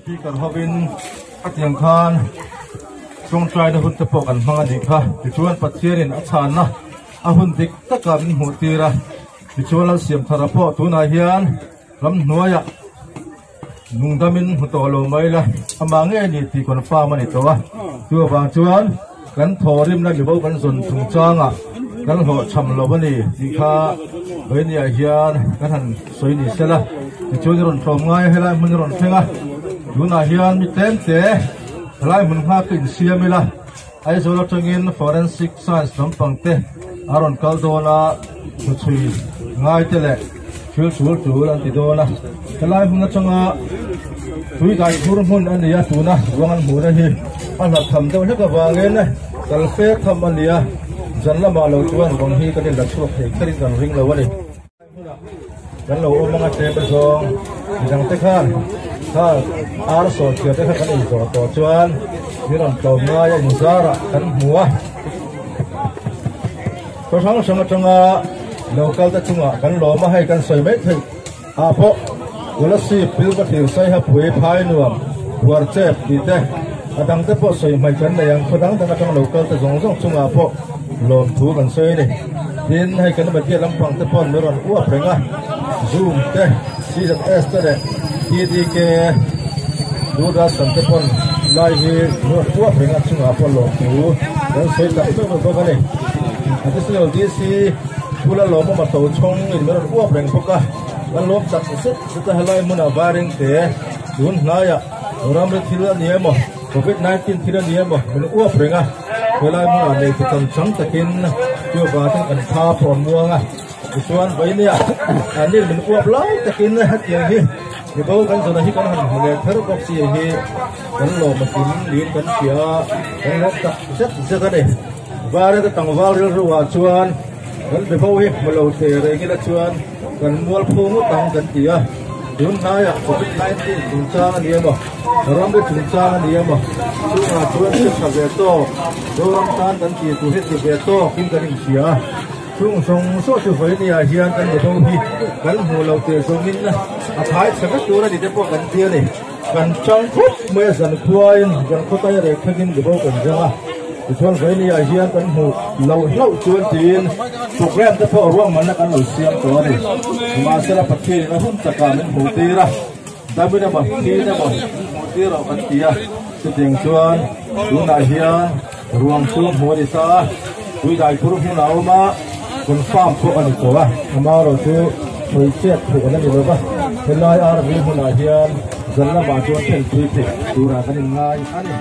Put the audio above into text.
Speaker hovin khatiang khan tawngtaina hun te pawh kan hmang a nih kha. Tichuan Pathianin a chhanna a hun dik takah min hmuh tir a. Tichuan Lalsiamthara pawh tunah hian ramhnuaiah nungdamin hmu tawh lo mai la, amah ngei ni tih confirm a ni tawh a. Chu avang chuan kan thawhrimna mibo kan zawn chungchangah kan hlawhchham lo a ni tih kha Vawinia hian kan han sawi ni se la. Tichuan i rawn tlawm ngai a, helai hmun i rawn thleng a, tunah hian mi tlemte helai hmun nghak ka insiam ila, Aizawl atangin Forensic Science lampang te a rawn kal dawn a, hnuchhui ngai te leh thil tul tul an ti dawn a. Helai hmun atanga tui dai khur hmun a ni a, tuna ruang an hmuhna hi a hlat tham deuh hlek avangin kal fe tham a ni a, zan lamah lo chuan ruang hi kan inla chhuak thei kherin kan ring lo a ni. Kan lo awm anga tlem a zawng midang te khan kha ar sawi chhiar te kha kan ei zawh tawh chuan min rawn tlawm ngai a inzarah kan hmu a khaw hrang hrang atanga lo kal te chungah kan lawm a hei kan sawi mai theih ah pawh Kolasib Pilva thir saiha pui phai nuam buar chep tih te a dang te pawh sawi hmai kan nei ang khaw dang dang atanga lo kal te zawng zawng chungah pawh lawmthu kan sawi a ni. Tin, hei kan media lampang te paw'n min rawn uap reng a, Zoom te, CZS te leh TDK Doordarshan te paw'n lai hi min rawn uap reng a, chungah pawh lawmthu kan sawi tak meuh meuh bawk a ni. Additional DC Pula lawmawm a to chhawng in min rawn uap reng bawk a, kan lawm chak zet zet a, helai hmunah varing te tun hnaiah ramri thil a ni emaw Covid 19 thil a ni emaw min uap reng a. Helai hmunah nei chu tam chang takin chu vangin kan tha pawh a muang a, tichuan Vainia an nin min uap lai takin hetiang hi mibo kan zawna hi kan han hmu leh kher bawk si hi kan lawm a kim niin kan hria a, kan lawm tak zet zet a ni. Vareta tlangval rilru ah chuan kan mibo hi hmu lo teh reng ila chuan kan mualphu ngawt ang kan ti a, tun hnaiah Covid 19 chungchang a ni emaw ramri chungchang a ni emaw chungah chuan hre tha ve tawk Zoram tan kan tih tur hi ti ve tawk in kan inhria a, chung zawng zawng chu vawinia hian kan mibo hi kan hmuh loh teh zawngin a phai chhe vek tur a ni te pawh kan ti a ni. Kan chang khawp mai a zankhuain zankhua tai rek thlengin mibo kan zang a, tichuan vawinia hian kan hmuh loh hlauh chuan tiin program te pawh ruahmanna kan lo siam tawh a ni. Nimahsela Pathianin a hun takah min hmuh tir a. David emaw Pete emaw min hmuh tir rawh kan ti a, chutiang chuan tunah hian ruang chu hmuh a ni ta a, tuidai phur hmun a awm a, confirm pawh a ni tawh a, amaherawh chu sawi chet theih an la ni lo va, helai RV hmunah hian zan lamah chuan thlen pui theih turah kan inngai a ni.